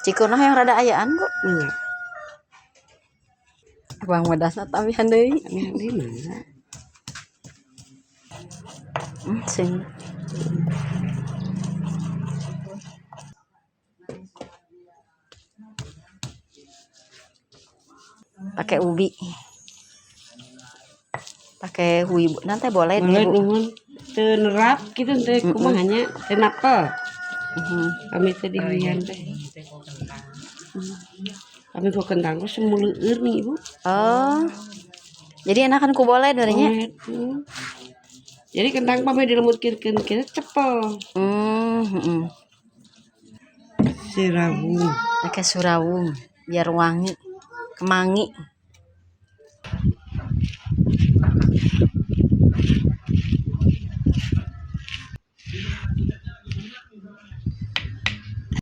Cikuna yang rada ayaan, Bu. Mangga. Bang wedasna tambihan deui. Kami deui, mangga. Sing. Pakai ubi. Pakai hui nanti boleh nih, Boleh Bu. Nuhun. Teu nerap kitu teh kumaha nya? Teu napel. Kami teh dihuyan teh. Kami ku kentang ku semuleueur nih, Ibu. Oh. Jadi enakan ku boleh darinya. Boleh. Jadi kentang pameh dilemutkeun kieu cepel. Sirawung. Pakai surawung biar wangi. Kemangi.